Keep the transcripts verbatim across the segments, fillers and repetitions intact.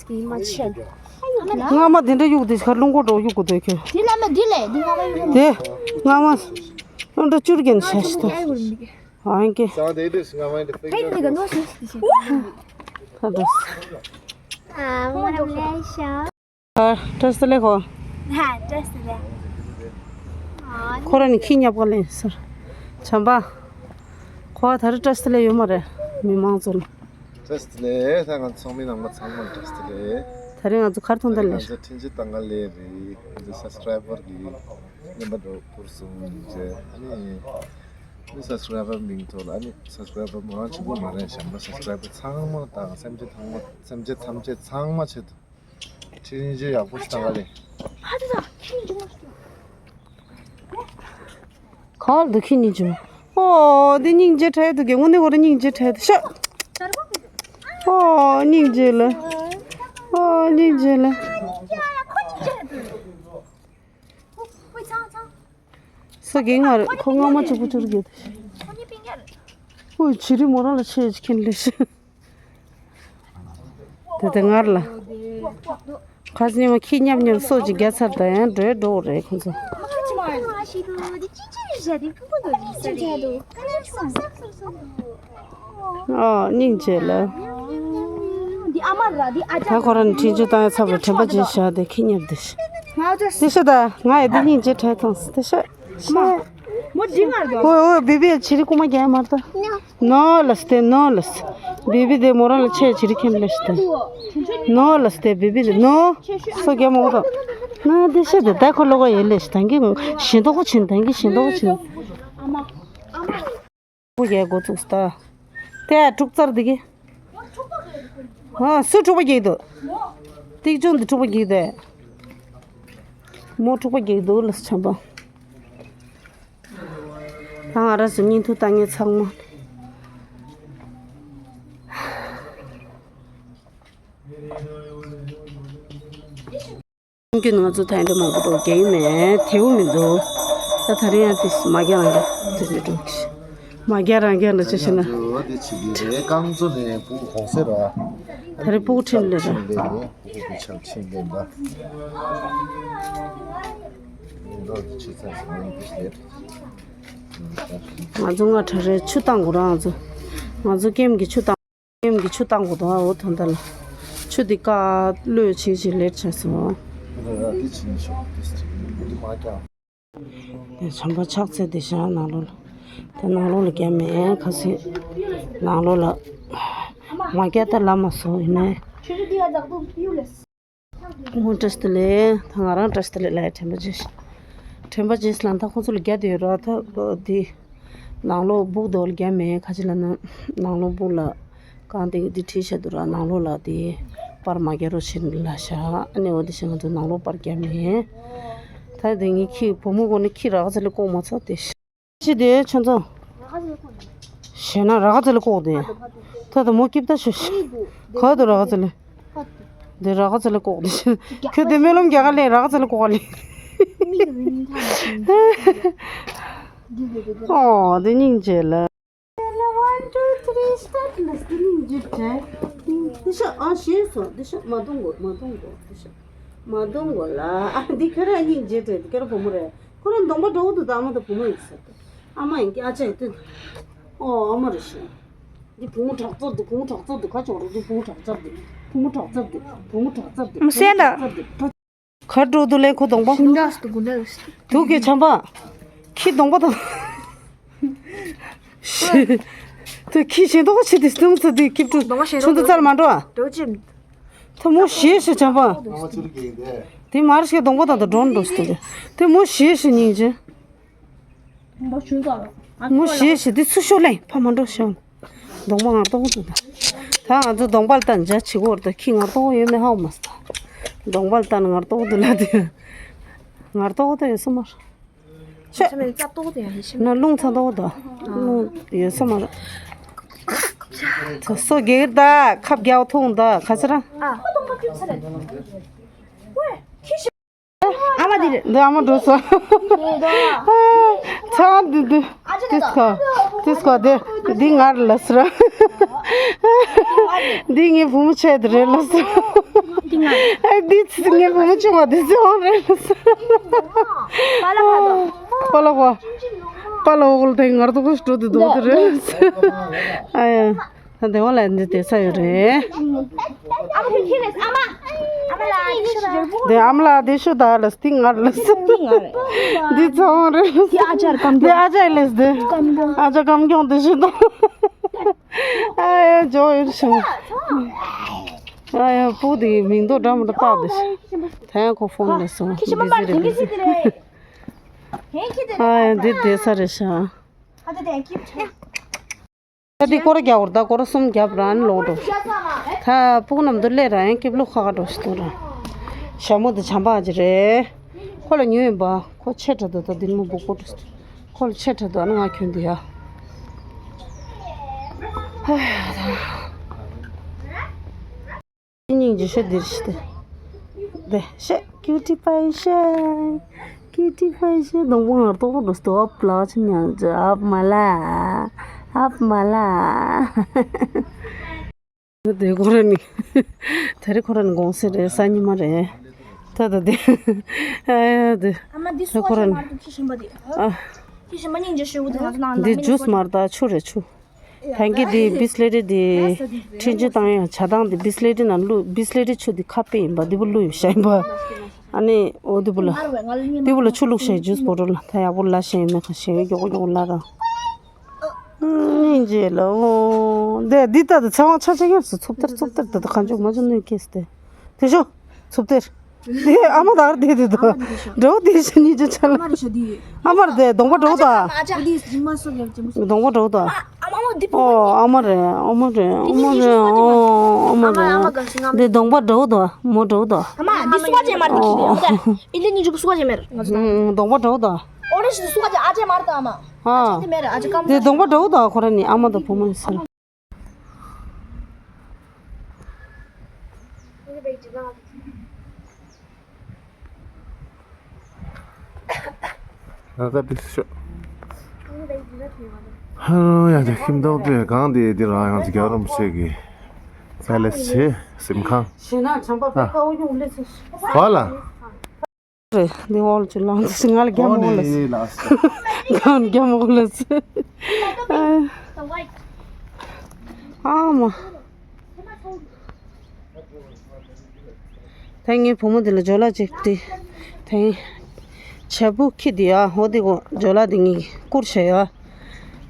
མ་ཆེ། རྔ་མ་དེ་འདྲ་གཡུག་དེ་ཁ་རླུང་མགོ་འགྲོ་གཡུག་གོ་དེ་ཁྱོད། དེ་བླ་མ་འདི་ལས་འདི་རྔ་མ་གཡུག་དེ་རྔ་མ་རླུང་འདྲ་བཅུར་གྱིན་ཤ་ཤི་ཏོ། ཨང་ཀེ། ད་འདྲ། བཀྲ་ཤིས་བདེ་ལེགས་ཁོ། ཧ། བཀྲ་ཤིས་བདེ་ལེགས། ཁོ་རང་ནི་ཁྱི་ཉབ་ག་ལེན་ཟེར། བྱམས་པ། ཁོ་ད་རེས་བཀྲ་ཤིས་བདེ་ལེགས་ཡོད་མ་རེད། མི་མང་ཚོ་ལ། བཀྲ་ཤིས་བདེ་ལེགས། ད་ང་ཚང་མི་ནང་མ་ཚང་མ་བཀྲ་ཤིས་བདེ་ལེགས། ད་རེས་ང་ཚོ་གར་ཐོན་ད་ལེ། ང་ཚོ་འཕྲིན་བཅོལ་བཏང་ག་ལེ་རེད། ང་ཚོ་སབ་སི་ཀ་རའི་བར་གི་རྣམ་པ་འགྲོ་བུར་སོང་རྗེས་ཨ་ནི་མི་སབ་སི་ཀ་རའི་བར་མིང་ཐོག་ལ་ཨ་ནི་སབ་སི་ཀ་རའི་བར་མང་ཆེན་པོ་མ་རེད། བྱམས་པ་སབ་སི་ཀ་རའི་བར་ཚང་མ་དང་སེམས་ཅན་ཚང་མ་སེམས་ཅན་ཐམས་ཅད་ཚང་མ་ཆེད་དུ། འཕྲིན་བཅོལ་ཡག་པོ་ཞིག་བཏང་ག་ལེ། ག་ལ་འདུག་ཁྱི་སྙིང་རྗེ། ཨོ་འདི་སྙིང་རྗེ་ཁྲ་འདུག་གི། དངོས་གནས་ཁོ་རང་སྙིང་རྗེ་ཁྲ་འདུག་ཤག་ཨོ་སྙིང་རྗེ་ལ། ཨོ་སྙིང་རྗེ་ལ། སོ་གེ་ང་རེད། ཁོ་རྔ་མ་གཅིག་པུ་བཅུར་གྱི། ཨོ་བྱི་རི་མོ་རང་ལ་ཆེ་ཅིག་ཁྱེར་ལེ་ཤི། དེ་དེ་ངར་ལ། ཁ་སྙེ་མ་ཁྱི་ཉབ་ཉབ་སོ་ཅིག་རྒྱ་ཚར་ད་ཡང་འགྲོས་འགྲོ་རེད་ཁོ་ཚོ། ཨོ་སྙིང་རྗེ་ལ། ད་ཁོ་རང་ནི་འཕྲིན་བཅོལ་བཏང་ཡ་ཚབ་ལ་དྲན་པ་བརྗེད་བཞག་དེ་ཁྱི་ཉབ་དེ་ཤི། དེ་ཤི་ད་ང་ཡི་དེ་སྙིང་རྗེ་ཁྲ་མཐོང་སི་དེ་ཤི། ཤི། ཨོ་ཨོ་བི་བི་བྱི་རི་རྐུ་མ་རྒྱག་མར་ད། ནོ་ལ་སྟེ་ནོ་ལ་སྟེ། བི་བི་དེ་མོ་རང་ལ་ཆེ་བྱི་རི་ཁྱེར་ལ་སྟེ། ནོ་ལ་སྟེ་བི་བི་དེ་ནོ། སོ་རྒྱ་མོ་དང་། ན་དེ་ཤི་དེ་ད་ཁོ་ལོ་ག་ཡེ་ལེ་ཤི་ད་གི་ཞེན་ཏོག་ཆེན་ད་གི་ཞེན་ཏོག་ཆེན། པུ་རྒྱལ་འགོ་བཙུགས་ད། དེ་ཨ་འཁྲུག་རྩར་འདི་གི། ཨ་སུ་འཁྲུག་པ་རྒྱག་འདུག་ཏིག་ཅུང་འདི་འཁྲུག་པ་རྒྱག་དེ། མོ་འཁྲུག་པ་རྒྱག་འདུག་ལ་ཆམ་པ། ད་ང་རང་ཚོ་བརྙན་ཐུང་ལྟ་མཁན་ཚང་མ། ཁྱོད་ང་ཚོ་ཐང་འདྲ་མང་པོ་འགྲོ་རྒྱུ་ཡིན་མེད་དེའུ་མི་འདུག་ད་ད་རིང་ཡང་དེ་མ་རྒྱ་རང་རྒྱ་དེ་མི་འགྲོ་གི། མ་རྒྱ་རང་རྒྱ་འདྲ་ཅི་ཞེ་ན། ང་ཚོ་དེ་བྱེད་ཀྱི་རེད། རྐང་བཙོ་ནས་སྤུ་གུ་གོང་སེ་ར། ད་རེས་སྤུ་གུ་ཁྲིད་ལེ་ར། སྤུ་གུ་གི་ཆང་ཁྲིད་ལེ་འདྲ། འགྲོ་དེ་ཆི་ཚ་ཞིག་ཡིན་དེ་ཞེ། ང་ཚོ་ང་ད་རེས་ཆུ་བཏང་དགོས་ར། ང་ཚོ་ང་ཚོ་ཀེམ་གི་ཆུ་བཏང་། ཀེམ་གྱི་ཆུ་བཏང་དགོས་འདུག་ཨ་འོ་ད་ལྟ་ལ། ཆུ་འདི་ཀ་བློས་བྱེད་བྱེད་ལེར་བྱས་སོང་། དེ་བྱམས་པ་ཕྱག་འཚལ་དེ་བཞག་ནང་ལོགས་ལ། དེ་ནང་ལོགས་ལ་རྒྱ་མེད་ཁ་སི། ནང་ལོགས་ལ། མ་རྒྱ་ད་ལ་མ་སོང་ཡིན་ནའི། ཁོང་བཀྲ་ཤིས་བདེ་ལེགས། ད་ང་རང་བཀྲ་ཤིས་བདེ་ལེགས་ལ་དྲན་པ་བརྗེད་ཤག་དྲན་པ་བརྗེད་ཤག་ལ་ད་ཁོང་ཚོ་ལ་རྒྱ་དེ་ཡོད་ར་ད་དེ། ནང་ལོགས་སྦུག་དོ་ལ་རྒྱ་མེད་ཁ་ཅིག་ལ་ནང་ནང་ལོགས་སྦུག་ལ། གང་དེ་དེ་ཁྲིད་བྱ་དུ་ར་ནང་ལོགས་ལ་དེ། པར་མ་རྒྱ་རོ་ཕྱིན་ལ་ཤག་ཨ་ནེ་འོ་དེ་ཤི་ང་ཚོ་ནང་ལོགས་པར་རྒྱ་མེད། ད་དེ་ངའི་ཁྱི་བུ་མོ་གོ་ནི་ཁྱི་རག་ཚ་ལེ་ལྐོག་མ་ཚོ་དེ་ཤི། ཅི་དེ་ཆོན་ཚང་། ཞེ་ན་ར་ག་ཚ་ལེ་ལྐོག་དེ། ད་ད་མོ་སྐྱིབ་ད་ཤོ་ཤི། ག་དུ་ར་ག་ཚ་ལེ། དེ་ར་ག་ཚ་ལེ་ལྐོག་དེ་ཤི། ཁྱོད་དེ་སྨོན་ལམ་རྒྱག་ག་ལེ་ར་ག་ཚ་ལེ་ལྐོག་ག་ལེ། ཨོ་དེ་སྙིང་རྗེ་ལ། One, two, three, start. ལ་སི་ནིང་ཇི་ཏྲེ། དེ་ཤ་ཨ་ཤེས་སོ། དེ་ཤ་མ་གཏོང་གོ་མ་གཏོང་གོ་དེ་ཤ་མ་གཏོང་གོ་ལ། ཨ་འདི་ཁ་ར་སྙིང་རྗེ་ཏྲེ། དེ་ཁ་ར་བུ་མོ་རེད། ཁོ་ར་གདོང་པ་འདྲ་བོ་འདུག་ད་ཨ་མ་དང་བུ་མོ་ཡིན་ས། ཨ་མ་ཡིན་གྱི་ཨ་ཅག་ཡིན་ཏེ། ཨོ་ཨ་མ་རེད་ཤི། འདི་བུ་མོ་དྲག་ཙོ་འདུག་བུ་མོ་དྲག་ཙོ་འདུག་ཁ་ཆོག་རེད། འདི་བུ་མོ་དྲག་ཙོ་འདུག་བུ་མོ་དྲག་ཙོ་འདུག་བུ་མོ་དྲག་ཙོ་འདུག་མ་སེ་ན། གར་འགྲོ་འདུག་ལན་ཁོ་གདོང་པ། ཤིང་འདྲ་སུ་དགུ་འདྲ་རེད། དུག་གི་ཆམ་པ། ཁྱི་གདོང་པ་དང་། དེ་ཁྱི་ཞེ་མདོག་ཆེ་དེ་སྟོང་ཚ་དེ་སྐྱིབ་ཀྲུ་གདོང་པ་ཞེ་ཆུང་དུ་མདོག་རྩར་མ་འགྲོ་ཨ། འགྲོ་ཅིམ། དེ་མོ་ཞེ་ཞེ་ཆམ་པ། དེ་མར་ཞེ་གདོང་པ་དང་དུ་འགྲོ་འགྲོ་སྟེ། དེ་མོ་ཞེ་ཞེ་སྙིང་རྗེ། མོ་ཞེ་ཞེ་དེ་ཚུར་ཤོག་ལེ་ཕ་མ་འགྲོ་ཤོག་གདོང་པ་ངར་ཏོག་འདུག་ད་ང་ཚོ་གདོང་པ་ལ་ལྟ་འཇའ་ཆི་གོ་ར་ད་ཁྱི་ངར་ཏོག་ཡོད་མེད་ཧ་གོ་མ་སོང་། གདོང་པ་ལ་ལྟ་ན་ངར་ཏོག་འདུག་ལ་དེ། ངར་ཏོག་ད་ཡོད་ས་མ་རེད། ཆེ། ཆེ་མེད་རྩ་ཏོག་དེ་ཡང་ཡེ་ཤེས་མེད། ན་རླུང་ཚ་ཏོག་ད། རླུང་ཡོད་ས་མ་རེད། ཚ་སོ་སྒེར་ད་ཁབ་རྒྱག་འཐུང་ད་ཁ་ཚ་ར། ཨ། ཨ་མ་དེ་རེད། འདི་ཨ་མ་འགྲོ་སོང་། ཚང་འདི་འདི། ཏིས་ཁོ། ཏིས་ཁོ་དེ། འདི་ངར་ལ་སུ་ར། འདི་ངའི་བུ་མོ་ཆེ་དེ་རེད་ལ་སུ། ཨ་འདི་ཚིག་ངའི་བུ་མོ་ཆུང་བ་འདི་ཚོ་རེད། པ་ལ་བ། པ་ལ་བ། པ་ལ་འོག་ལ་དེ་ངར་དོ་ཁོ་སྤྲོ་དེ་དོ་དེ་རེད། ཨ་ཡ། ད་དེ་བ་ལ་འདི་དེ་ས་ཡོད་རེད། ཨ་མ་ཁྱེད་ཁྱེད་ཨ་མ། ཨ་མ་ལ་ཨ་མ་ལ་དེ་ཤོད་ད་ལ་སྟིང་ངར་ལ་ས། འདི་ཚོ་རེད། དེ་ཨ་ཅར་ཀམ་དེ་ཨ་ཅར་ལས་དེ། ཨ་ཅར་ཀམ་གྱོང་དེ་ཤོད་ད། ཨ་ཡ་ཇོ་ཡོད་ཤོད། ཨ་ཡ་པུ་དེ་མིང་དོ་འདྲ་མི་འདྲ་པག་དེ་ཤོད། ད་ཡང་ཁོ་ཕོན་ལས་སོང་། བི་ཟི་རེད་བི་ཟི། ཨ་ཡ་འདི་བསྡད་ས་རེད་ཤག་ད་འདི་སྐོར་རྒྱག་བར་ད་སྐོར་གསུམ་རྒྱབ་རང་ལོག་འགྲོ། ད་ཕུག་ནམ་དུ་སླེབས་རང་ཡང་སྐྱིབ་ལུག་ཁ་ཁ་འགྲོ་ཞིག་འདུག་ར། ཞྭ་མོ་འདི་བྱམས་པ་ཨ་ཅེ་རེད། ཁོ་ལ་ཉོས་ཡིན་པ། ཁོ་ཆེ་དྲགས་འདུག་ད་འདི་མོ་སྦུག་སྦུག་འགྲོ་ཞིག་ཁོ་ལ་ཆེ་དྲགས་འདུག་ཨ་ནི་ང་གྱོན་འདི་ཡ། ཧ་ཡ་ད། སྙིང་རྗེ་ཤོད་འདིར་ཤི་སྟེ། དེ་ཤེ་ཀིའུ་ཊི་པའི་ཤེ། ཀིའུ་ཊི་པའི་ཤེ་གདོང་པོ་ངར་ཏོག་ཏོ་འགྲོ་སྟོ་ཨབ་ལ་ཆི་ཉང་ཅི་ཨབ་མ་ལ། ཨབ་མ་ལ། དེ་ཁོ་ར་ནི། དེ་རི་ཁོ་ར་ནི་དགོང་ཟེར་རེད་ས་ཉི་མ་རེད། ད་ད་དེ། ཨ་དེ། ཨ་མ་འདི་སུ་བ་ཁོ་ར་ཞིག་ནི། མ་གཏོགས་ཁྱི་ཞིམ་པ་དེ། ཨ། ཁྱི་ཞིམ་པ་སྙིང་རྗེ་ཤོད་འུ་དེ་ང་ཚོ་ནང་འདི་ནང་མི་ཇུས་ནི་མར་ད་ཆུ་རེད་ཆུ། ཐང་གི་དེ་བི་སི་ལེ་རི་དེ་འཕྲིན་བཅོལ་བཏང་ཡ་བྱ་སྟངས་དེ་བི་སི་ལེ་རི་ནང་བླུགས་བི་སི་ལེ་རི་ཆུ་དེ་ཁ་པེ་ཡིན་པ་དེ་བུ་བླུགས་ཡོད་ཤ་ཡིན་པ། ཨ་ནི་འོ་དེ་བུ་ལ། དེ་བུ་ལ་ཆུ་བླུགས་ཤ་ཇུས་བོ་རོ་ལ་ད་ཡག་པོ་ལ་ཤ་ཡིན་མེད་ཁ་ཤ་ཡོད་མགྱོགས་མགྱོགས་ལ་ར། སྙིང་རྗེ་ལ་འོ། དེ་འདི་ལྟ་དུ་ཚེ་དབང་ཆ་ཆེ་ཡོད་སུ་ཚུབ་ཏེར་ཚུབ་ཏེར་དེ་དུ་གང་བྱུང་མ་བྱུང་ནུས་སྐྱེས་ཏེ། དེ་ཤོ། ཚུབ་ཏེར། དེ་ཨ་མ་དར་དེ་དེ་དོ། འགྲོ་དེ་ཤ་ཉིད་ཅི་ཆ་ལ། ཨ་མར་དེ་གདོང་པ་འགྲོ་དོ། གདོང་པ་འགྲོ་དོ། ཨོ་ཨ་མ་རེད་ཨ་མ་རེད་ཨ་མ་རེད་ཨོ་ཨ་མ་རེད། དེ་གདོང་པ་འགྲོ་དོ་མོ་འགྲོ་དོ། ཨ་མ་འདི་སུ་བ་ཅན་མར་གི་ཁྱི་དེ་ཨོ་ཨིན་ལེ་ཉི་ཇུག་སུ་བ་ཅན་མེར། གདོང་པ་འགྲོ་དོ། ཨོ་རེ་ཤི་སུ་བ་ཅན་ཨ་ཅན་མར་དོ་ཨ་མ། ཨ་ཅན་དེ་མེར་ཨ་ཅན་ཀམ། དེ་གདོང་པ་འགྲོ་དོ་ཁོ་ར་ནི་ཨ་མ་དང་བུ་མོ་ཡིན་ས། ང་ད་པི་ཤོ། ཧ་ཡ་དེ་ཁྱིམ་ཐོག་དེ་གང་དེ་དེ་རང་ཡང་ཚིག་རྒྱག་རམ་ཤེས་གི། ས་ལེ་ཤེ་སེམས་ཁང་། ཞེ་ན་བྱམས་པ་པའི་ཀ་བོ་ཡོང་ལེ་ཤེ། ག་ལ། རེད། འདི་འོག་ལ་ཅིག་ལངས་ཏེ་ང་ལ་རྒྱ་མོ་ལ་ཟེར། གང་རྒྱ་མོ་ལ་ཟེར། ཨ་མ། ད་ངའི་བུ་མོ་འདི་ལ་ཇོ་ལ་ཅིག་དེ། དེ། བྱ་བུ་ཁྱི་འདི་ཡ་ཧོ་འདི་གོ་ཇོ་ལ་འདི་ངའི་བསྐུར་བྱ་ཡ།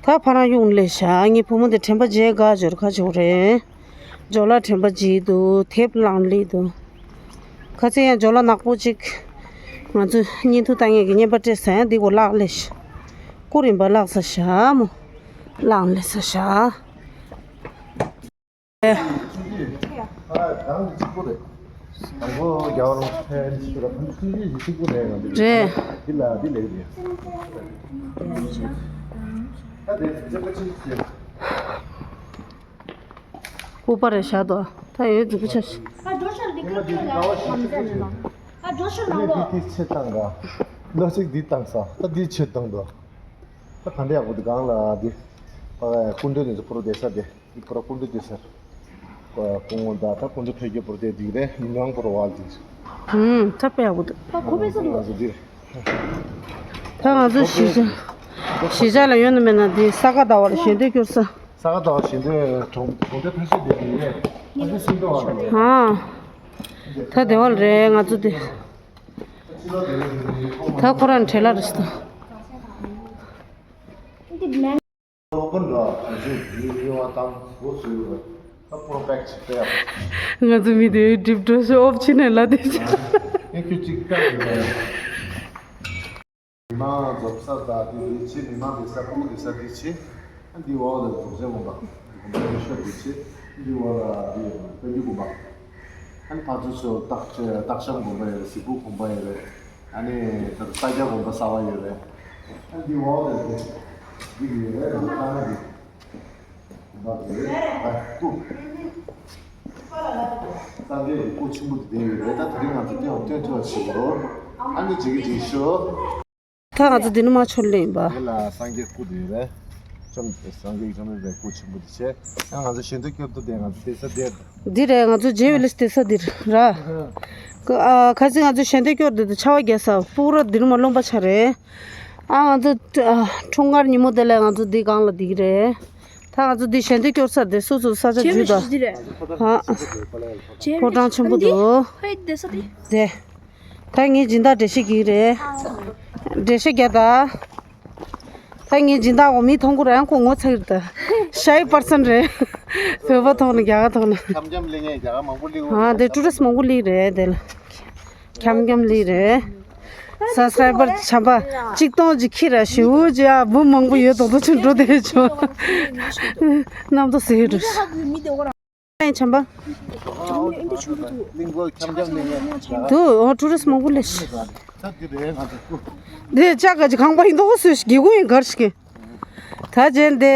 ད་ཕ་རང་གཡུག་ལེ་བྱ་ངའི་བུ་མོ་འདི་དྲན་པ་བརྗེད་དགའ་འབྱོར་ཁ་ཆེ་བོ་རེད། ཇོ་ལ་དྲན་པ་བརྗེད་འདུག་དེབ་བླངས་ལེ་འདུག་ཁ་ཚེ་ཡང་ཇོ་ལ་ནག་པོ་གཅིག་ང་ཚོས་བརྙན་ཐུང་ལྟ་མཁན་གྱི་བརྙན་པར་སྤྲད་ས་ཡང་འདི་གོ་བརླག་ལེ་ཤ། བསྐུར་ཡིན་པ་བརླག་ས་ཤ་མོ། བླངས་ལེ་ས་ཤ། རེད། ཨུ་པ་རེ་བཞག་དོ། ད་ཡོད་འཛུགས་པོ་ཆ་ཤི། འདི་འདི་ཆེ་བཏང་ག་ལོ་གཅིག་འདི་བཏང་ས། ད་འདི་ཆེ་བཏང་དོ། ད་ག་འདྲ་ཡག་པོ་འདི་གང་ལ་འདི། ཨ་སྐུ་མདུན་ནས་ཚོ་ཕུ་རུ་བསྡད་ས་དེ། འདི་ཕུ་རུ་སྐུ་མདུན་བསྡད་ས། སྐུ་ངོ་ད་ད་སྐུ་མདུན་ཕེབས་རྒྱུ་ཕུ་རུ་བསྡད་འདི་རེད། མི་མང་ཕུ་རུ་བ་འདི། ཧུམ་ད་དཔེ་ཡག་པོ་འདུག་ད་ཁོ་པས་ས་འདུག་ང་ཚོ་འདི། ད་ང་ཚོ་གཞིས་ཆགས། གཞིས་ཆགས་ལ་ཡོད་ན་མེད་ན་འདི་ས་ག་ཟླ་བ་ལ་ཞལ་འདོན་སྐྱོར་ས། ས་ག་ཟླ་བ་ཞལ་འདོན་གྲོང་གྲོང་སྡེ་ཐམས་ཅད་འདི་འདི་རེད། ཨ་ཙི་སུན་ཏོ་བ་རེད། ཨ། ད་དེ་བ་ལ་རེད་ང་ཚོ་འདི། ད་ཁོ་རང་བྲེལ་ལ་རེད་ཤི་ད། ང་ཚོ་མི་དེ་སྒྲིབ་འགྲོ་ཤོག་ཨོབ་ཕྱི་ནས་ལ་དེ་ཆ། མི་མང་རྫོགས་ས་དང་དེ་དེ་ཆེ་མི་མང་དེ་ས་ཕུག་དེ་ས་དེ་ཆེ། ཨ་འདི་འོག་ལ་རྫོགས་བྱེད་དགོན་པ། དགོན་པ་ཡེ་ཤེས་དེ་ཆེ། འདི་འོག་ལ་འདི་དཔལ་འབྱོར་དགོན་པ། ཨ་ནི་ཕར་ཚུར་ཚོ་སྟག་སྟག་ཤམ་དགོན་པ་ཡོད་རེད། གཟིག་ཕུག་དགོན་པ་ཡོད་རེད། ཨ་ནི་ད་ལྟ་ས་སྐྱ་དགོན་པ་གསར་པ་ཡོད་རེད། ཨ་འདི་འོག་ལ་དེ་འདི་གི་ཡོད་རེད། ང་ཚོ་ལྟ་ན་འདི། སངས་རྒྱས་ཀྱི་སྐུ་ཆེན་པོ་དེ་ཡོད་རེད། ད་དེ་རིང་ང་ཚོ་སྟོན་སྟོན་ཐུབ་པ་བྱེད་དགོས། ཨ་ནི་འཇིགས་ཀྱི་འཇིགས་ཤོག་ད་ང་ཚོ་འདི་ནས་མར་ཆོད་ལེ་ཡིན་པ། དེ་ལ་སངས་རྒྱས་སྐུ་དེ་ཡོད་རེད། ལྕམ་སངས་རྒྱས་ཀྱི་ལྕམ་མོའི་སྐུ་ཆེན་པོ་དེ་བྱས། ཡང་ང་ཚོ་ཞལ་འདོན་སྐྱོར་དུ་དེ་ང་ཚོ་བསྡད་ས་དེར། འདི་རེད། ང་ཚོ་རྗེ་ཝེ་ལེ་སི་བསྡད་ས་འདིར་ར། ཁ་ཨ་ཁ་སང་ང་ཚོ་ཞལ་འདོན་སྐྱོར་དུ་དེ་ཆར་པ་རྒྱག་ས་སྤུ་ར་འདིར་མ་རློམ་པ་ཆ་རེད། ཨ་ང་ཚོ་ཨ་འཁྲུངས་སྐར་ཉིན་མོ་དེ་ལ་ང་ཚོ་འདི་སྒང་ལ་བསྡད་ཀྱི་རེད། ད་ང་ཚོ་འདི་ཞལ་འདོན་སྐྱོར་ས་དེ་སོ་སོ་ས་ཆ་བརྗོད་ད། ཨ་ཕོ་བྲང་ཆེན་པོ་འདུག་དེ། ད་ངའི་སྦྱིན་བདག་འགྲེལ་བཤད་གྱིས་རེད། འགྲེལ་བཤད་རྒྱག་ད། ད་ངའི་སྦྱིན་བདག་འོ་མི་མཐོང་གི་རང་ཁོ་ངོ་ཚ་གི་རེད་ད། ཤའི་པར་སན་རེད། བོད་པ་མཐོང་ན་རྒྱ་གར་མཐོང་ན། འཁྱམ་འཁྱམ་ལི་ངས་རྒྱ་གར་མང་པོ་ལི་འོ་ཨ་དེ་ཊུ་རི་སི་མང་པོ་ལི་རེད་དེ་ལ། འཁྱམ་འཁྱམ་ལི་རེད། སབ་སི་ཀ་རའི་བར་བྱམས་པ་གཅིག་སྟོང་ཅིག་ཁྱི་ར་ཞུ་ཅི་ཨ་བུ་མང་པོ་ཡོད་དོག་དོག་ཆུ་འགྲོ་དེ་ཆུ། རྣམ་ཐོ་ཟེར་འགྲོ། ཨེ་བྱམས་པ། གླིང་སྐོར་འཁྱམ་འཁྱམ་གླིང་ངེ། དུ་ཨོ་ཊུ་རི་སི་མང་པོ་ལས་ཤི། ད་དེ་རེད་ང་ཚོ་སྐུ། དེ་ལྕགས་ག་ཅི་ཁང་པ་ཡིན་མདོག་བཟོས་ཤིག་སྒེའུ་ཁུང་ཡིན་གར་ཞིག་གི། ད་ཅན་དེ་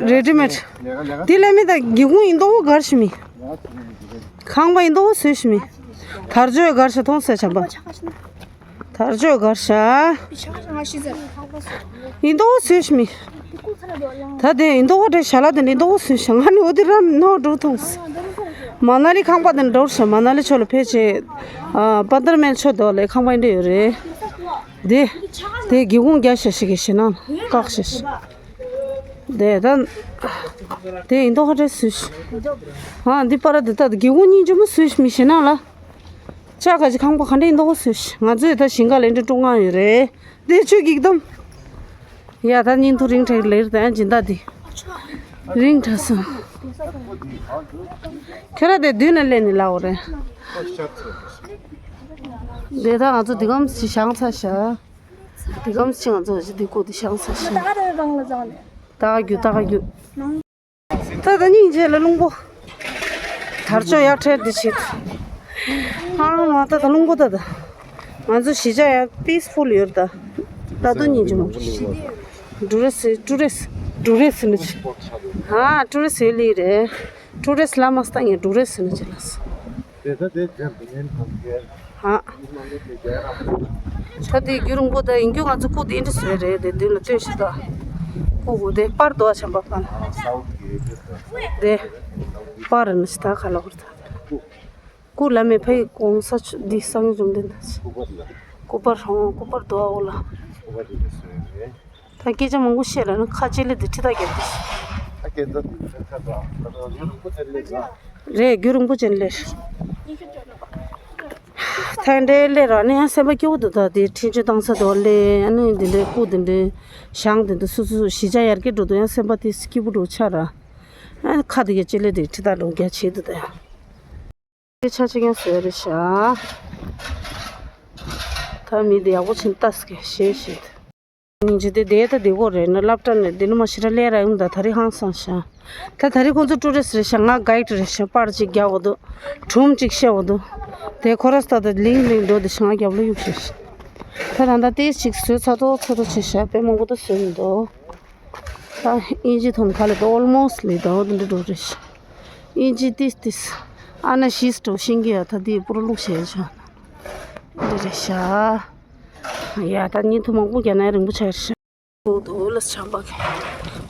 རེ་ཌི་མེད། དེ་ལས་མི་ད་སྒེའུ་ཁུང་ཡིན་མདོག་གར་ཞིག་མི། ཁང་པ་ཡིན་མདོག་བཟོས་ཤིག་མི། དར་ལྕོག་གར་ཞིག་མཐོང་ཟེར་བྱམས་པ། དར་ལྕོག་གར་ཤ། ཡིན་མདོག་བཟོས་ཤིག་མི། ད་དེ་ཡིན་མདོག་འདྲ་ཞལ་ལག་དེ་འདྲ་མདོག་བཟོས་ཤིག་ང་ནི་འོ་དེ་ར་ནོ་འགྲོ་ཐོངས། མ་ན་ལི་ཁང་པ་དེ་འགྲོ་ཤ་མ་ན་ལི་ཕྱོགས་ལ་ཕེབས་བྱས། ཨ་པན་དར་མེལ་ཕྱོགས་དེ་ལ་ཁང་པ་འདྲ་ཡོད་རེད། དེ། དེ་སྒེའུ་ཁུང་རྒྱག་ཤ་ཞིག་གི་ཞེ་ན་བཀག་ཤ་ཞིག་དེ་ད། དེ་ཡིན་མདོག་འདྲ་བཟོས་ཤིག་ཨ་འདི་པར་དེ་ད་སྒེའུ་ཁུང་གཉིས་ཅུ་མོ་བཟོས་ཤིག་མི་ཞེ་ན་ལ། ལྕགས་ག་ཅི་ཁང་པ་ག་འདྲ་ཡིན་མདོག་བཟོས་ཤིག་ང་ཚོས་ད་ཞིང་ཁ་ལས་འདྲ་ཀྲུང་ང་ཡོད་རེད། དེ་ཆུ་གིག་དམ། ཡ་ད་བརྙན་ཐུང་རིང་དྲགས་ལེར་ད་ཡང་སྦྱིན་བདག་འདི། རིང་དྲགས་སོང་། ཁྱོད་ར་དེ་མདུན་ལ་སླེབས་ནས་ལབ་དགོས་རེད། དེ་ད་ང་ཚོ་འདི་གམ་ཞིག་བཞེངས་ཚར་ཤག་འདི་གམ་ཞིག་ང་ཚོ་ཞིག་འདི་སྐུ་འདི་བཞེངས་ཚར་ཤག་ད་ག་རྒྱུ་ད་ག་རྒྱུ། ད་ད་སྙིང་རྗེ་ལ་རླུང་པོ། དར་ལྕོག་ཡར་ཁྲལ་འདི་བྱེད། ཨ་མ་ད་ད་རླུང་པོ་ད་ད། ང་ཚོ་གཞིས་ཆགས་ཡར་པིས་ཕུལ་ཡོད་ད། ད་དུང་སྙིང་རྗེ་མོ། ཊུ་རི་སི་ཊུ་རི་སི་ཊུ་རི་སི་ནི་ཆི། ཨ་ཊུ་རི་སི་ཡོད་ལི་རེད། ཊུ་རི་སི་ལ་མ་སྟ་ངས་ཊུ་རི་སི་ནི་ཆི་ལ་སོ། དེ་ད་དེ་ཇན་དུ་ཉན་དང་གེ། ཧ། ད་དེ་རྒྱུ་རིང་པོ་ད་ཡིན་རྒྱུ་ང་ཚོ་སྐུ་དེ་འདྲ་བཟོས་རེད་དེ་མདུན་ལ་སྟོན་ཞིག་ད། སྐུ་གུ་དེ་པར་དོ་བ་བྱམས་པ་པ་ན། དེ། པར་ནི་ཞིག་ད་ག་ལ་བར་ད། སྐུ་ལ་མེ་ཕའི་གོང་ས་མཆོག་འདི་སང་འཛོམས་ལྡན་ད་ཞིག་སྐུ་པར་ཧྲོང་སྐུ་པར་དོ་བ་འོ་ལ། ད་སྐད་ཆ་མང་པོ་བཤད་ལ་ནི་ཁ་ལྕེ་ལེ་དེ་ཁྲི་ད་རྒྱབ་དེ། ད་སྐད་ཆ་དེ་ཁ་ཁ་ད་ད་ཡུ་རུ་པོ་ཆེ་ལེ་ཟ། རེད་རྒྱུ་རིང་པོ་ཅན་ལེ། ཐན་འདྲེ་ལེ་ར་ནི་ཡང་སེམས་པ་སྐྱོ་བོ་འདུག་ད་དེ་འཕྲིན་བཅོལ་བཏང་ས་དོ་ལེ་ཨ་ནི་འདི་འདྲའི་སྐུ་འདི་འདྲའི་ཞང་འདི་འདྲ་སུ་སུ་གཞིས་ཆགས་ཡར་རྒྱས་འགྲོ་འདུག་ཡང་སེམས་པ་དེ་སྐྱིད་པོ་འགྲོ་ཆ་ར། ཨ་ནི་ཁ་དེ་ག་ལྕེ་ལེ་དེ་ཁྲི་ད་ལོང་རྒྱ་བྱེད་འདུག་ད་ཡང་། དེ་ཆ་ཆེ་ཡང་ཟེར་རེད་ཤག་ད་མི་དེ་ཡག་པོ་ཕྱིན་ལྟ་སྐད་ཤེས་ཤེས། སྙིང་རྗེ་དེ་དེ་ད་དེ་གོ་རེད་ན་སློབ་གྲྭ་ནས་དེ་ནི་མ་ཤི་ར་ལས་ར་ཡོང་ད་ད་རེས་ཧང་སང་ཤག་ད་ད་རེས་ཁོང་ཚོ་ཊུ་རི་སི་རེད་ཤག་ང་གྷའིཌ་རེད་ཤག་པར་ཅིག་རྒྱག་འོ་དུ། གྲུམ་ཅིག་བཤད་འོ་དུ། དེ་ཁོ་ར་ས་ད་ད་ལིང་ལིང་འགྲོ་དེ་ཤག་ང་རྒྱབ་ལ་གཡུག་ཤག་ད་ད་ད་དེ་ཅིག་བཟོས་ཚ་ཏོ་ཚ་ཏོ་ཆེ་ཤག་དཔེ་མང་པོ་ད་བཟོས་མི་འདུག་ད་ཨིན་ཇི་ཐོན་ཁ་ལེ་ད་ཨོལ་མོ་སི་ལེ་ད་འོ་དེ་འདྲ་འགྲོ་རེད་ཤག་ཨིན་ཇི་ཏིས་ཏིས། ཨ་ན་ཤིས་ཏོ་ཤིང་གི་ཡ་ད་དེ་པུ་རུ་ལུག་ཤེས་ཆ། འདི་རེད་ཤག་ཡ་ད་ཉིན་ཐུ་མང་པོ་རྒྱ་ནག་རིང་པོ་ཆགས་རེད་ཤག་འདུག་འདུག་ལ་ཆམ་པ་གི།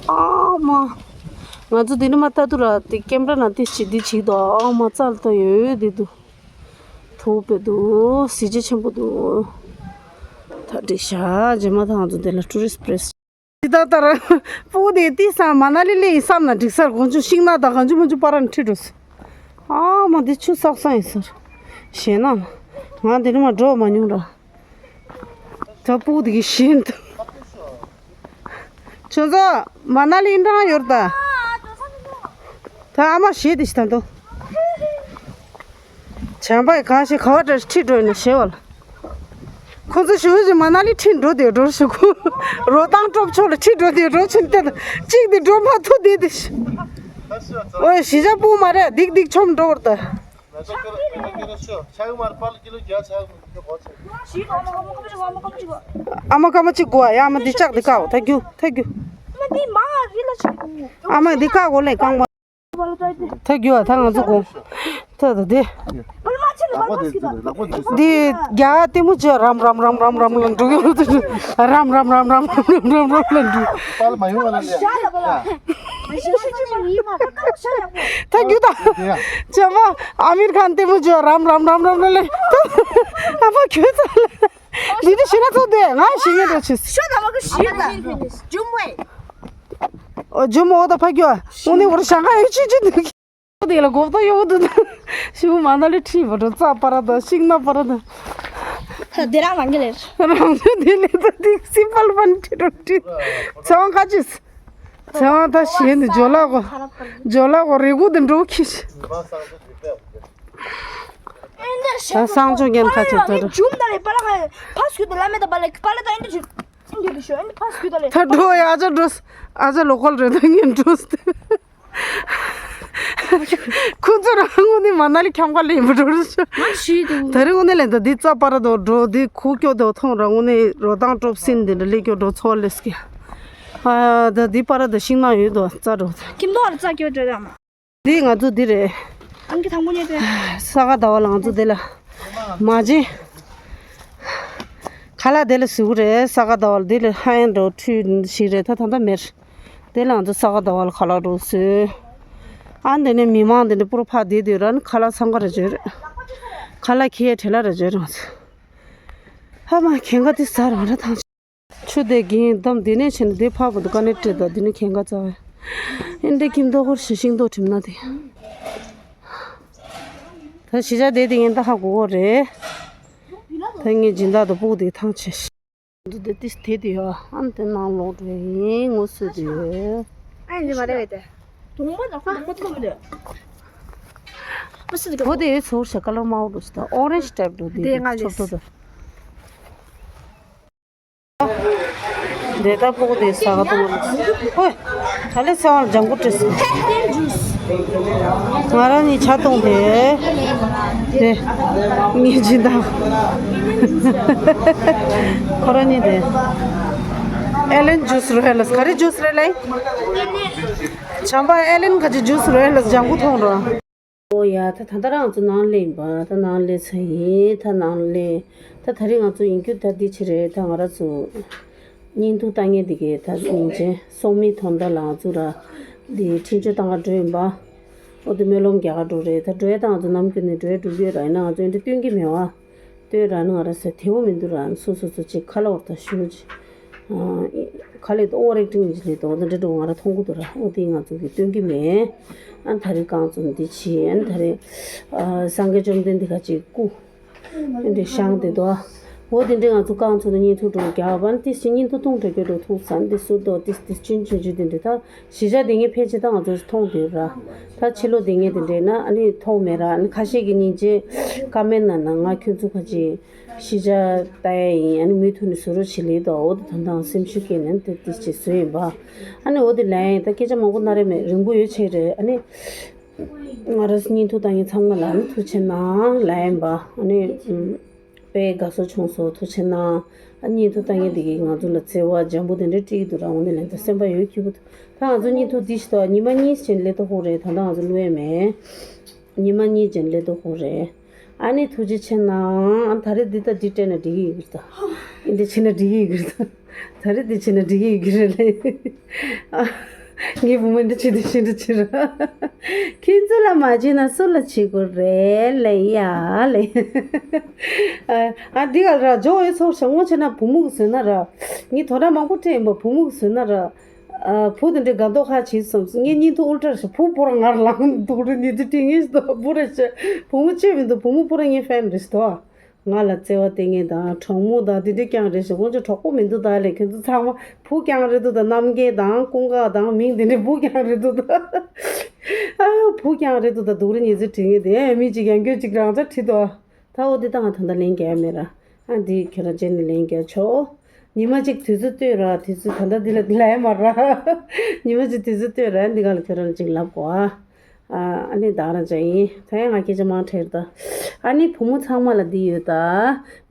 ཨ་མ། ང་ཚོ་འདི་ནི་མ་ལྟ་དུ་ར་དེ་ཀེམ་ར་ན་ཏིས་ཅི་འདི་ཅིག་དོ་ཨ་མ་ཙལ་ཏོ་ཡོད་འདི་འདུག་ཐུག་པའི་འདུག་གཟི་བརྗིད་ཆེན་པོ་འདུག་ད་འགྲིག་ཤག་རྗེས་མ་ད་ང་ཚོ་འདི་ལ་ཊུ་རི་སི་པི་ལེ་སི། ཇི་ལྟར་ལྟར། སྤུ་གུ་དེ་ཏི་སང་མ་ན་ལི་ལེ་ཡི་བསམ་ན་འགྲིག་སར་གོང་ཆུ་ཤིང་ནགས་དང་གང་ཆུ་མུ་ཆུ་པ་ར་ནི་ཁྲིད་འགྲོ་སི། ཨ་མ་འདི་ཆུ་སག་སང་ཡིན་སར། ཞེད་ན། ང་འདི་ནི་མ་འགྲོ་མ་མྱོང་ར། ད་སྤུ་གུ་དེ་གི་ཞེད་འདུག་ཁྱོད་ཚོ་མ་ན་ལི་འདྲ་ཡོད་ད། ད་ཨ་མ་ཞེད་དེ་ཞིག་ད་འདུག་བྱམས་པ་ཡི་གང་ཞིག་ག་བ་འདྲ་ཁྲིད་འགྲོ་ཡིན་ན་ཞེས་བ་ལ། ཁོ་ཚོ་ཞུ་ཞིག་མ་ན་ལི་ཁྲིད་འགྲོ་དེ་འགྲོ་ཞུ་ཁུ། རོ་ཏང་ཀྲོབ་ཕྱོགས་ལ་ཁྲིད་འགྲོ་དེ་འགྲོ་ཕྱིན་ཏེ་གཅིག་དེ་འགྲོ་མ་ཐུབ་དེ་དེ། ཨོ་ཡ་གཞིས་ཆགས་སྤུ་མ་རེད་འདིག་འདིག་ཆོམ་འགྲོ་བར་ད། ཨ་མ་ཀ་མ་གཅིག་གོ་ཡ་ཨ་མ་འདི་ལྕགས་འདི་ཀའོ་ཐ་རྒྱུ་ཐ་རྒྱུ། ཨ་མ་འདི་ཀ་གོ་ལེ་རྐང་པ། ཐ་རྒྱུ་ཨ་ཐ་ང་ཚོ་གོ། ཐ་ད་དེ། ལག་པ་དེ་ལག་པ་དེ། འདི་རྒྱ་ལྟད་མོ་བྱས་རམ་རམ་རམ་རམ་རམ་ལ་འགྲོ་གི་ཡོད། རམ་རམ་རམ་རམ་རམ་རམ་རམ་རམ་ལ་འགྲོ། པཱ་ལགས་མ་ཡོང་བ་ལ་ལས། ད་རྒྱུ་ད། བྱས་པ་ཨ་མིར་ཁཱན་ལྟད་མོ་བྱས་རམ་རམ་རམ་རམ་ལ་ལས། ཨ་ཕ་ཁྱོད་ཚ་ལ། འདི་འདྲ་ཞིག་ན་ཚོགས་དེ་ང་ཞིག་ཡིན་འགྲོ་ཆེ། ཤོད་ད་བ་གི་ཞིག་ད། ཇུམ་མོ་ད་ཕ་གི་ཨ། འོ་ཇུམ་མོ་ད་ཕ་གི་ཨ། འོ་ནི་བར་ཞང་ཁ་ཡོད་ཆེ་ཆེ་འདུག་དེ་ལ་གོག་ཏོ་ཡོད་འདུག་ཤུ་མ་ན་ལི་ཁྲི་བ་རོ་ཙ་པ་ར་ད་ཤིང་ན་པ་ར་ད། དེ་རང་རང་གི་ལེར། རང་ཚོ་དེ་ལས་ད་དེ་སི་པལ་པན་ཁྲི་རོ་ཁྲི། ཚེ་དབང་ཁ་ཅིས། ཚེ་དབང་ད་ཞེས་འདི་ཇོ་ལག་གོ། ཇོ་ལག་གོ་རེ་གུ་དེ་འགྲོ་ཁྱི། ད་སང་ཆོ་རྒན་ཁ་ཆེ་ད་ར། ཇུམ་ད་རེ་པ་ལ་ཁ་ཕ་སུ་དེ་ལ་མེ་ད་པ་ལ་པ་ལ་ད་ཨིན་དུ་ཇུ། ཨིན་དུ་ཤོ་ཨིན་ཕ་སུ་དེ་ལ། ད་འགྲོ་ཡ་ཨ་ཅག་འགྲོ། ཨ་ཅག་ལོ་ཀལ་རེད་ད་ངན་འགྲོ། ཁོ་ཚོ་རང་ངོ་ནས་མ་ན་ལི་ཁྱམ་ཁ་ལེན་པ་འགྲོ་རེད་ཤོ། ང་ཤི་དུ། ད་རེ་ངོ་ནས་ལེན་ད་འདི་རྩ་པ་ར་དོ་འགྲོ་འདི་ཁུ་སྐྱོ་དོ་ཐོང་ར་ངོ་ནས་རོ་དང་ཀྲོབ་སིན་འདི་འདྲ་ལེ་སྐྱོ་འགྲོ་ཚོ་ལེ་སྐྱ། ཨ་ད་འདི་པ་ར་ད་ཤིང་ན་ཡོད་དོ་རྩ་འགྲོ། ཁྱིམ་ཐོག་ར་རྩ་སྐྱོ་འགྲོ་ཡ་མ། འདི་ང་ཚོ་འདི་རེད། ཨང་ཀི་དང་པོ་ཉལ་ཏེ། ས་ག་ཟླ་བ་ལ་ང་ཚོ་འདི་ལ། མ་བྱིན། ཁ་ལག་འདི་ལ་བཟོ་གི་རེད་ས་ག་ཟླ་བ་ལ་འདི་ལ་ཧ་ཡན་འགྲོ་འཁྲུས་ཞིག་རེད་ད་ད་ལྟ་མེར། འདི་ལ་ང་ཚོ་ས་ག་ཟླ་བ་ལ་ཁ་ལག་འགྲོ་བཟོས། ཨ་འདི་ནས་མི་མང་འདི་འདྲ་པུར་ཕ་བསྡད་དུས་ར་ནི་ཁ་ལག་འཚང་ཁ་རེ་བྱོས་རེད། ཁ་ལག་ཁྱི་ཡའི་བྲེལ་ལ་རེ་བྱོས་རང་ཚོ། ཧ་མ་ཁྱེད་ཀ་དེ་ཟ་རང་ར་ཐང་། ཆུ་དེ་གིན་བསྡམས་དེ་ནས་ཕྱིན་ནས་དེ་ཕར་བུ་དུ་ཀ་ནས་སྤྲད་ད་དེ་ནས་ཁེངས་ཀ་ཙ་བས། ཨེ་འདྲས་ཁྱིམ་ཐོག་ཧོར་ཞི་ཤིང་ཏོག་གྲིམ་ན་དེ། ད་ཞི་ཆ་དེ་དེ་ཡིན་ད་ཧ་གོ་གོ་རེད། ད་ངས་སྦྱིན་བདག་ཏུ་སྤུག་དེ་ཐང་ཆེ། འདུ་དེ་ཏིས་དེ་དེ་ཡ་ཨམ་དེ་ནང་ལོག་འགྲོ་ཡིན་ངོ་སུ་དེ་ཡོད། ཨ་ཡིན་མ་རེད་བས་དེ། དུང་མ་ནག་པོ་དུང་མ་ཐོག་མི་འདུག་བུ་དེ་ཚོར་ཞག་ཀ་ལོར་མའོ་འདུག་ད་ཨོ་རེན་ཇི་ཊའིབ་འདུག་དེ་དེ་ང་ཆོབ་ཏོ་དེ། དེ་ལྟ་ཕོག་དེ་ས་ག་ཏོང་ཧོས། ད་ལེ་ཚེ་དབང་ལྗང་གུ་བྲིས་སོང་། ང་རང་གཉིས་ཆ་གཏོང་དེ། དེ། ངས་ཇི་ལྟ། ཁོ་རང་གཉིས་དེ། ཨེ་ལན་ཇུས་རོ་ཧེ་ལས་ག་རེ་ཇུས་རེད་ལེ། བྱམས་པ་ཨེ་ལན་ག་ཅི་ཇུས་རོ་ཧེ་ལས་ལྗང་གུ་ཐོང་རོ། ཨོ་ཡ་ད་ད་ལྟ་རང་ཚོ་ནང་ལེན་པ་ད་ནང་ལེན་ཚ་ཡིན་ད་ནང་ལེན་ད་ད་རེས་ང་ཚོ་ཡིན་རྒྱུ་ད་འདི་ཕྱི་རེད་ད་ང་རང་ཚོ་བརྙན་ཐུང་ལྟ་མཁན་འདི་གས་ད་ཉིན་ཆེན་སོང་མི་ཐོན་ད་ལ་ང་ཚོ་ར་འདི་འཕྲིན་བཅོལ་བཏང་ག་འགྲོ་ཡིན་པ། ཨོ་དེ་སྨོན་ལམ་རྒྱག་ག་འགྲོ་རེད་ད་འགྲོ་ཡ་ད་ང་ཚོ་ནམ་རྒྱུན་ནས་འགྲོ་ཡ་འགྲོ་གི་ཡོད་ར་ཡིན་ན་ང་ཚོ་འདི་སྟོན་གི་མེད་བ། ལྟོས་ར་ནི་ང་ར་ཟེར་དེ་བོ་མི་འདུག་ར་སོ་སོ་སོ་ཅིག་ཁ་ལ་བར་ད་ཞུ་ཅིག་ཁ་ལས་ཨོ་རེག་ཏིང་ཅིག་ལས་དོ་ད་འདྲ་འགྲོ་ང་ར་མཐོང་གི་འདུག་ར་ཨོ་དེ་ང་ཚོ་གི་སྟོན་གི་མེད། ཨ་ད་རེ་རྐང་ཚོ་འདི་ཕྱི་ཨ་ད་རེ་སངས་རྒྱས་བཅོམ་ལྡན་འདི་ག་ཅིག་སྐུ་འདི་ཤང་དེ་དོ་ཨོ་དེ་འདྲ་ང་ཚོ་རྐང་ཚོ་ནི་བརྙན་ཐུང་འགྲོ་རྒྱ་བ་ནི་ཏི་སི་བརྙན་ཐུང་ཐུང་འགྲོ་རྒྱུ་འགྲོ་ཐུང་ས་འདི་སུ་དོ་ཏི་སི་ཏི་སི་ཆུན་ཆུན་ཆུན་དེ་འདྲ་ད། གཞིས་ཆགས་དེ་ངས་ཕལ་ཆེར་ད་ང་ཚོས་མཐོང་བསྡད་ར། ད་ཕྱི་ལོགས་དེ་ངས་དེ་འདྲས་ན་ཨ་ནི་མཐོང་མེད་ར་ཨ་ནི་ཁ་ཤས་ཀྱི་སྙིང་རྗེ་ཀ་མེན་ན་ན་ང་ཁྱོད་ཚོ་ཁ་ཅིག་གཞིས་ཆགས་ལྟ་ཡ་ཡིན་ཨ་ནི་མུ་མཐུད་ནས་བཟོ་རོགས་བྱེད་ལེ་དོ་འོ་དེ་ད་ལྟ་སེམས་ཤུགས་སྐྱེས་ནས་དེ་དེ་ཅིག་བཟོས་ཡིན་པ། ཨ་ནི་འོ་དེ་ལན་ཡིན་ད་སྐད་ཆ་མང་པོ་སྣ་རེ་མེད་རིང་པོ་ཡོད་ཆེད་རེད་ཨ་ནི། ང་རང་བརྙན་ཐུང་ལྟ་མཁན་ཚང་མ་ལ་ཨ་ནི་ཐུགས་ཆེ་གནང་ལན་ཡིན་པ་ཨ་ནི། དཔེ་དགའ་བསུ་བྱུང་སོང་ཐུགས་ཆེ་གནང་། ཨ་བརྙན་ཐུང་ལྟ་མཁན་དེ་གིས་ང་ཚོ་ལ་བརྩེ་བ་འཇམ་པོ་དེ་འདྲ་སྤྲད་ཀྱི་འདུག་ར་འོ་ནས་ལན་ད་སེམས་པ་ཡོད་ཁྱུ་པོ་ད་ང་ཚོ་བརྙན་ཐུང་འདི་ཞིག་ཏོ་ཉི་མ་གཉིས་ཅན་སླེབས་ཏོ་ཧོ་རེད་ད་ལྟ་ང་ཚོ་བླུག་ཡས་མེད། ཉི་མ་གཉིས་ཅན་སླེབས་ཏོ་ཧོ་རེད། ཨ་ནི་ཐུགས་རྗེ་ཆེ་གནང་ཨ་ད་རེས་འདི་ལྟ་འདི་སྤྲད་ན་འགྲིག་གི་ཡོད་གི་རེད་ད། འདི་འདྲ་བྱས་ན་འགྲིག་གི་ཡོད་གི་རེད་ད། ད་རེས་འདི་བྱས་ན་འགྲིག་གི་ཡོད་གི་རེད་ལེ། ངའི་བུ་མོ་འདི་བྱེད་དུ་བྱེད་དུ་བྱེད་ར། ཁྱེད་ཚོ་ལ་མ་བྱེད་ན་སུ་ལ་བྱེད་དགོས་རེད་ལེ་ཡ་ལེ། ཨ་འདི་ག་ར་ཇོ་ཨེ་ཚོར་ཞང་ངོ་བྱེད་ན་བུ་མོ་གི་བཟོས་ན་ར། ངའི་དོ་ར་མང་པོ་སྤྲད་ཡིན་པ་བུ་མོ་གི་བཟོས་ན་ར། ཨ་བུ་དེ་འདྲའི་དགའ་མདོག་ཁ་བྱེད་བསམ་སོང་ངས་བརྙན་ཐུང་ཨུལ་ཏྲ་ཞིག་བུ་པོ་ར་ངར་ལངས་འདུག་རེ་ཉི་ཚེ་དྲི་ངེས་ཤིག་བུ་རེ་བྱེད་བུ་མོ་བྱེད་མི་འདུག་བུ་མོ་པོ་ར་ངའི་ཧྥན་རེད་ཤིག་ང་ལ་བརྩེ་བ་སྟེར་མཁན་དང་གྲོགས་མོ་དང་དེ་འདྲས་རྐྱང་རེད་ཞེས་དགོངས་ཆ་གྲོགས་པོ་མི་འདུག་ད་ལས་ཁྱོད་ཚོ་ཚང་མ་བུ་རྐྱང་རེད་འདུག་ད་རྣམ་རྒྱལ་དང་ཀུན་དགའ་དང་མིང་དེ་འདྲས་བུ་རྐྱང་རེད་འདུག་ད་ཨ་བུ་རྐྱང་རེད་འདུག་ད་སྡུག་རུ་ཉི་ཚེ་དྲི་ངེས་དེ་མི་གཅིག་ཡང་སྐྱོ་གཅིག་རང་ཚ་ཁྲིད་དོ། ད་འོ་འདི་ད་ང་ད་ལྟ་ལན་རྒྱག་ཡ་མེད་ར། ཨ་འདི་ཁྱོད་རང་རྗེས་ནས་ལན་རྒྱག་ཆོག་ཉི་མ་གཅིག་དུས་ཚོད་ལྟོས་ར་དུས་ཚོད་ད་ལྟ་འདི་ལ་ལན་མ་ར། ཉི་མ་གཅིག་དུས་ཚོད་ལྟོས་ར་འདི་ག་ལ་ཁྱོད་རང་གཅིག་ལབ་གོ་ཨ། ཨ་ནི་ད་རང་ཅག་ཡིན་ད་ཡང་ང་སྐད་ཆ་མང་དྲགས་ད། ཨ་ནི་བུ་མོ་ཚང་མ་ལ་འདི་ཡོད་ད།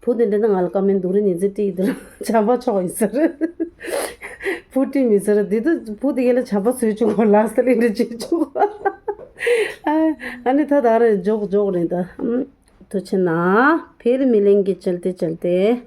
བུ་དེ་འདྲ་ད་ང་ལ་ཀ་མེན་སྡུག་རུ་ཉི་ཚེ་བྲིས་འདི་ལ་བྱམས་པ་ཆོག་ཡིན་ཟེར། བུ་བྲིས་མི་ཟེར་འདི་ད་བུ་དེ་ག་ལ་བྱམས་པ་བཟོས་བཅུག་གོ་ལགས་ཟེར་ལེ་འདྲ་བྱེད་བཅུག་ཨ་ནི་ད་ད་རང་འཇོག་འཇོག་རེད་ད། ཐུགས་རྗེ་གནང་། फिर मिलेंगे, चलते चलते।